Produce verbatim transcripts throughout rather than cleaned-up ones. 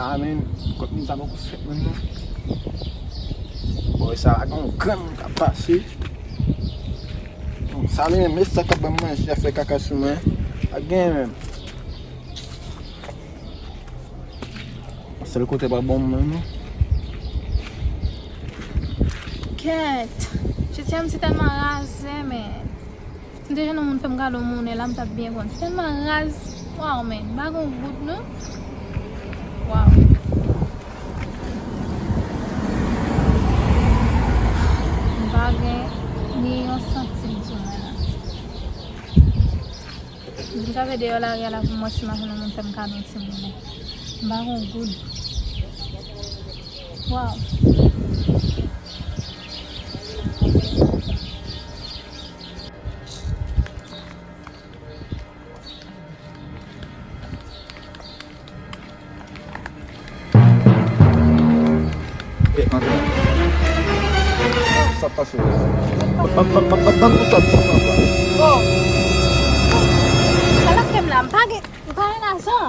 Amen. Kòb moun sa poko fèt menm non. Bò sa la gen yon grann moun k ap pase. Sa li menm, e sa k ap ban m manje, ap fè kaka sou mwen. Pa gen menm. Sèl kote pa bon menm non. Kèt. Tchitchè m se tèlman razè, men. Si m te jwenn yon moun fè m kado monnen la, m t ap byen konn. Se tèlman raz. Waw, men. M pa gen yon goud, non. Waw. M pa gen ni yon santim sou mwen la. M vin kanpe deyò lari a la pou m wè si m ap jwenn yon moun fè m kado yon ti monnen. M pa gen yon goud. Waw. E, antre. Sa pase? Ban, ban, ban, ban, ban, ban m sa ti papa. Bon. Sa l ap fè m la? M pa gen, m pa gen lajan.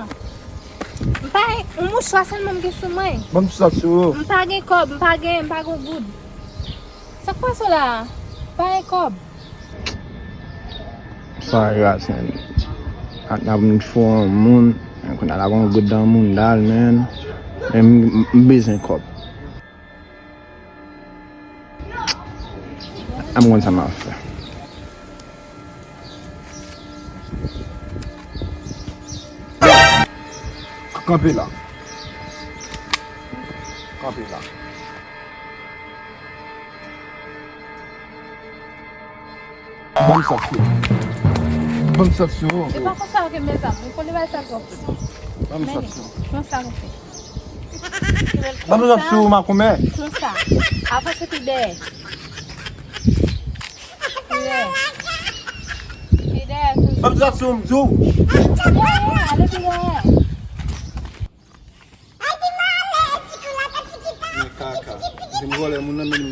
M pa gen, yon mouchwa sèlman m gen sou mwen. Ban m sa sou ou. M pa gen kòb, m pa gen, m pa gen goud. Sa k pase w la? M pa gen kòb. Sa raz, man. Ak n ap vin fou yon moun, men kounye a la gon goud nan mouda l, man. Men m, m bezwen kòb. M konn sa m ap fè. Kanpe la. Kanpe la. Ban m sa sou. Ban m sa sou. E pa konsa yo ke mezanmi. Ou konn li bay sa twòp. Ban m sa sou. Konsa nou fè. Ban m sa sou, makomè. Konsa. Avanse pi dèyè. Pi dèyè. Pi dèyè toujou. Ban m sa sou, m di w. Pi dèyè, ale pi dèyè. Men kaka. Vin vòlè moun nan men